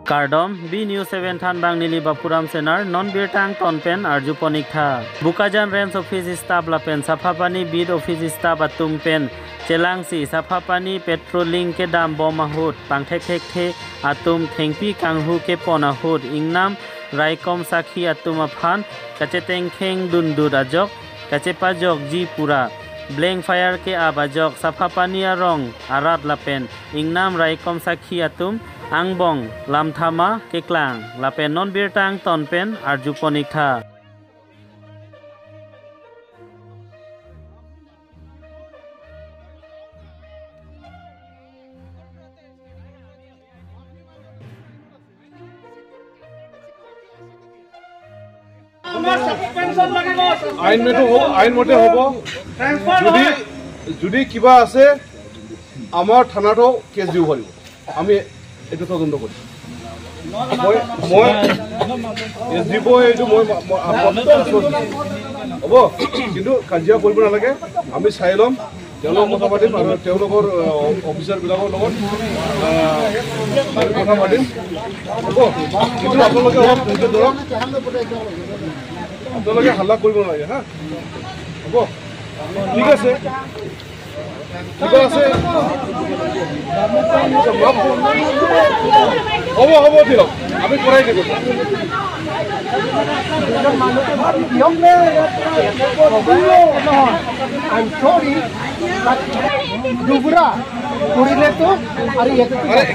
Kardom B News 7 Thanbang Nili Bapuram Senar Non Birtang Tonpen Arju Ponikha Bukajan Range Office Staff Lapen Safapani Beat Office Staff Atum Pen Chelangsi Safapani Patrolling ke dam bomahut Pangthek thek the Atum Thengpi Kanghu ke Ponahut Ingnam Raikom Sakhi Atum Aphan Kacheteng Kheng Dundud Ajok Kachepajok Ji Pura Blank Fire ke Abajok Safapani Arong Arat Lapen Ingnam Raikom Sakhi Atum Angbong Lamthama Keklang Lapen Non Birtang Tonpen Arju Ponikha. আইনমতে হ'ব যদি কিবা আছে আমাৰ থানাতো cash দিব পাৰিব, আমি এইটো তদন্ত কৰিম। মই এছ ডি এইটো মই হ'ব, কিন্তু কাজিয়া কৰিব নালাগে, আমি চাই ল'ম, তেওঁলোকৰ কথা পাতিম আৰু তেওঁলোকৰ অফিচাৰবিলাকৰ লগত কথা পাতিম হ'ব। কিন্তু আপোনালোকে অলপ ধৈৰ্য ধৰক, আপোনালোকে হাল্লা কৰিব নালাগে, হা হ'ব, ঠিক আছে। কিবা আছে হ'ব হ'ব দিয়ক, আমি কৰাই দিব।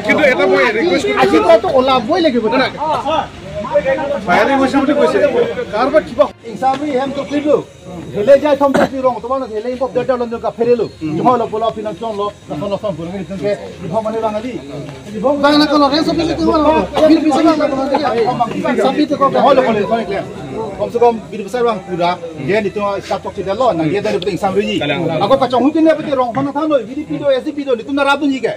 কিন্তু এটা মই ৰিকুৱেষ্ট ওলাবই লাগিব, ফায়াৰিং হৈছে বুলি কৈছে, কাৰোবাৰ কিবা হেলে যায় থম থাকি ৰং তোমাৰ হেলে ইম্প দেটা লন কা ফেরেলো জহল বলা ফিনান্স ল নসন নসন বলবে নিতকে লিভ মানে বাঙালি লিভ বাঙালি কোন রে সব কিছু কোন বিল পিছে না সব কিছু কোন হল কোন কম সে কম বিল পিছে রং পুরা যে নিতো স্টাফ চক দিল না যে দরে ইনসাম রই আগো কাচং হু কিনে পতে রং ফনা থানো ভিডিপি do ACP do নিতো না রাবুন জি কে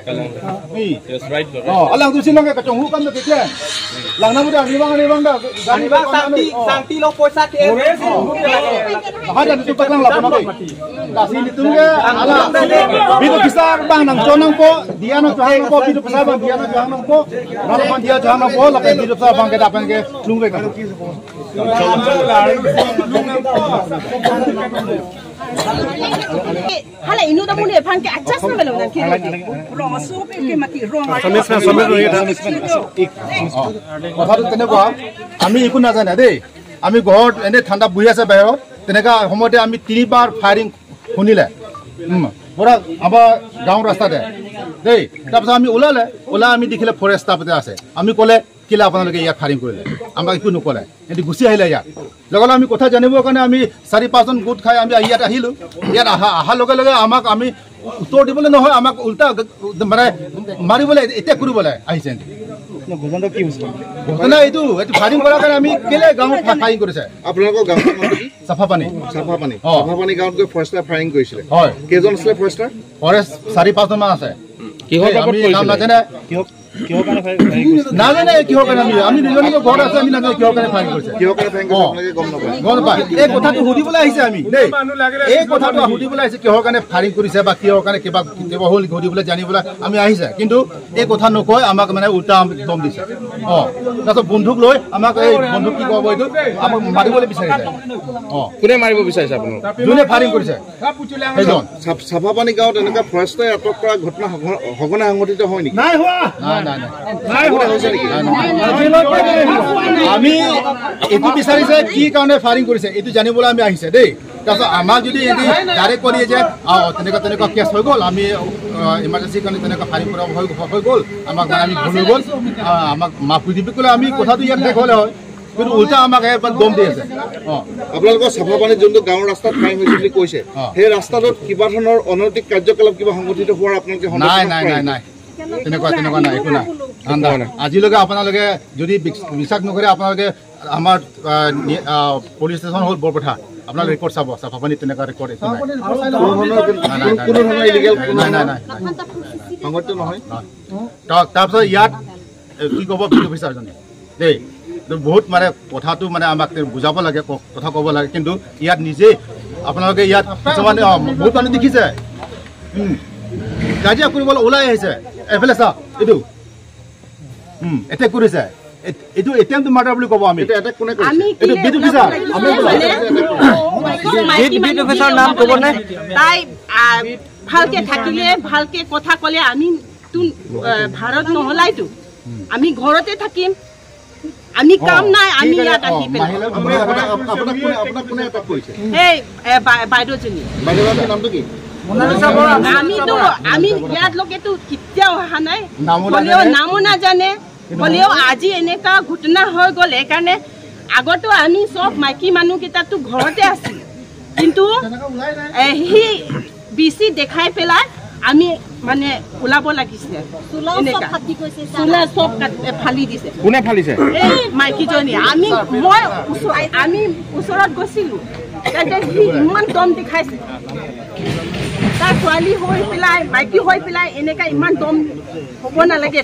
নি यस রাইট অ আলাং দু সিনং কাচং হু কাম কে লাং না বুদা নিবাং নিবাং দা গানি বাং শান্তি শান্তি লো পয়সা কে হাজা nitu paklang la pono kasi nitu ke ala bidu kisar bang nang chonang po dia no chahang po bidu kisar bang dia no chahang po nang pan dia chahang po la bidu kisar bang ke dapan ke lung ke hala inu da mune phan ke acha sa melo na ke rong so pe ke mati rong কথাটো তেনেকুৱা আমি একো নাজানে দেই, আমি ঘৰত এনে ঠাণ্ডা বহি আছে বাহিৰত, তেনেকুৱা সময়তে আমি তিনিবাৰ ফায়াৰিং শুনিলে পূৰা আমাৰ গাঁৱৰ ৰাস্তাতে দেই। তাৰপিছত আমি ওলালে, ওলাই আমি দেখিলে ফৰেষ্ট ষ্টাফতে আছে, আমি ক'লে কেলৈ আপোনালোকে ইয়াত ফায়াৰিং কৰিলে, আমাক একো নক'লে, সিহঁতি গুচি আহিলে ইয়াত। লগতে আমি কথা জানিবৰ কাৰণে আমি 4-5জন গোট খাই আমি ইয়াত আহিলোঁ। ইয়াত অহাৰ লগে লগে আমাক আমি উত্তৰ দিবলৈ নহয়, আমাক উল্টা মানে মাৰিবলৈ এটেক কৰিবলৈ আহিছে। ঘটনা এইটো এইটো ফায়াৰিং কৰাৰ কাৰণে আমি কেলে গাঁৱত ফায়াৰিং কৰিছে। আপোনালোকৰ গাঁৱৰ নামটো কি? চাফাপানী। চাফাপানী, চাফাপানী গাঁৱত গৈ ফৰেষ্টাৰ ফায়াৰিং কৰিছিলে? হয়। কেইজন আছিলে ফৰেষ্টাৰ? ফৰেষ্ট 4-5জনমান আছে। কিহৰ বাবদ কৰিছিলে? নাজানে, নাজানে কিহৰ কাৰণে। আমি নিজৰ নিজৰ ঘৰত আছে, আমি নাজানে কিহৰ কাৰণে ফায়াৰিং কৰিছে। কিহৰ কাৰণে ফায়াৰিং কৰিছে আপোনালোকে গম নাপায়? গম নাপায়। এই কথাটো সুধিবলৈ আহিছে আমি দেই, এই কথাটো সুধিবলৈ আহিছে কিহৰ কাৰণে ফায়াৰিং কৰিছে বা কিহৰ কাৰণে কিবা কিবা হ'ল সুধিবলৈ জানিবলৈ আমি আহিছে, কিন্তু এই কথা নকয় আমাক মানে উল্টা দম দিছে। অঁ, তাৰপিছত বন্ধুক লৈ আমাক এই বন্ধুক কি ক'ব এইটো আমাক মাৰিবলৈ বিচাৰিছে। অঁ, কোনে মাৰিব বিচাৰিছে আপোনালোক? যোনে ফায়াৰিং কৰিছে সেইজন। চাফাপানী গাঁৱত এনেকুৱা ফৰেষ্টাৰে আটক কৰা ঘটনা সঘনাই সংঘটিত হয় নেকি? নাই হোৱা, নাই নাই আমি এইটো বিচাৰিছে কি কাৰণে ফায়াৰিং কৰিছে এইটো জানিবলৈ আমি আহিছে দেই। তাৰপিছত আমাক যদি ডাইৰেক্ট কৰি যে তেনেকুৱা তেনেকুৱা কেছ হৈ গ'ল, আমি ইমাৰ্জেঞ্চিৰ কাৰণে তেনেকুৱা ফায়াৰিং কৰা হৈ গ'ল, আমাক মানে আমি ভুল হৈ গ'ল, আমাক মাফ কৰি দিবি ক'লে আমি কথাটো ইয়াত শেষ হ'লে হয়, কিন্তু উল্টা আমাক দম দি আছে। অঁ, আপোনালোকৰ চাফাপানীত যোনটো গাঁৱৰ ৰাস্তাত ফায়াৰিং হৈছে বুলি কৈছে, সেই ৰাস্তাটোত কিবা ধৰণৰ অনৈতিক কাৰ্যকলাপ কিবা সংঘটিত হোৱাৰ আপোনালোকে? নাই নাই নাই নাই, তেনেকুৱা তেনেকুৱা নাই, একো নাই। আজিলৈকে আপোনালোকে যদি বিশ্বাস নকৰে আপোনালোকে আমাৰ পুলিচ ষ্টেচন হ'ল বৰপথাৰ, আপোনালোকে ৰেকৰ্ড চাব, চাফাপানীত তেনেকুৱা ৰেকৰ্ড একো নাই, কোনো ধৰণৰ ইলিগেল নাই নাই নাই সংঘটিত নহয়। তাৰপিছত ইয়াত কি ক'ব বিল অফিচাৰজনে দেই, বহুত মানে কথাটো মানে আমাক বুজাব লাগে, কথা ক'ব লাগে, কিন্তু ইয়াত নিজেই আপোনালোকে ইয়াত কিছুমান বহুত মানুহ দেখিছে কাজিয়া কৰিবলৈ ওলাই আহিছে। এফালে চাওক, এইটো এটেক কৰিছে। এইটো এটেম্প মাৰ্ডাৰ বুলি ক'ব আমি। এইটো বিট অফিচাৰ, বিট অফিচাৰ নাম ক'বনে? তাই ভালকে থাকিলে, ভালকে কথা ক'লে আমি ভাৰত নহলাইতো, আমি ঘৰতে থাকিম, আমি কাম নাই, আমি ইয়াত আহি পেলাই। এই বাইদেউজনী, আমিতো আমি ইয়াত লোকেতো কেতিয়াও অহা নাই, হ'লেও নামো নাজানে, হ'লেও আজি এনেকুৱা ঘটনা হৈ গ'ল। সেইকাৰণে আগতো আমি চব মাইকী মানুহকেইটাতো ঘৰতে আছিল, কিন্তু সি বেছি দেখাই পেলাই আমি মানে ওলাব লাগিছিলে। চোলা চব ফালি দিছে। কোনে ফালিছে? এই মাইকীজনী। আমি মই আমি ওচৰত গৈছিলো, তাতে সি ইমান দম দেখাইছে। তাৰ ছোৱালী হৈ পেলাই, মাইকী হৈ পেলাই এনেকা ইমান দম হ'ব নালাগে।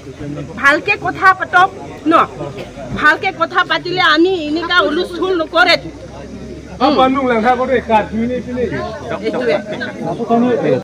ভালকে কথা পাতক ন, ভালকে কথা পাতিলে আমি এনেকা হুলস্থুল নকৰে। এইটোৱে।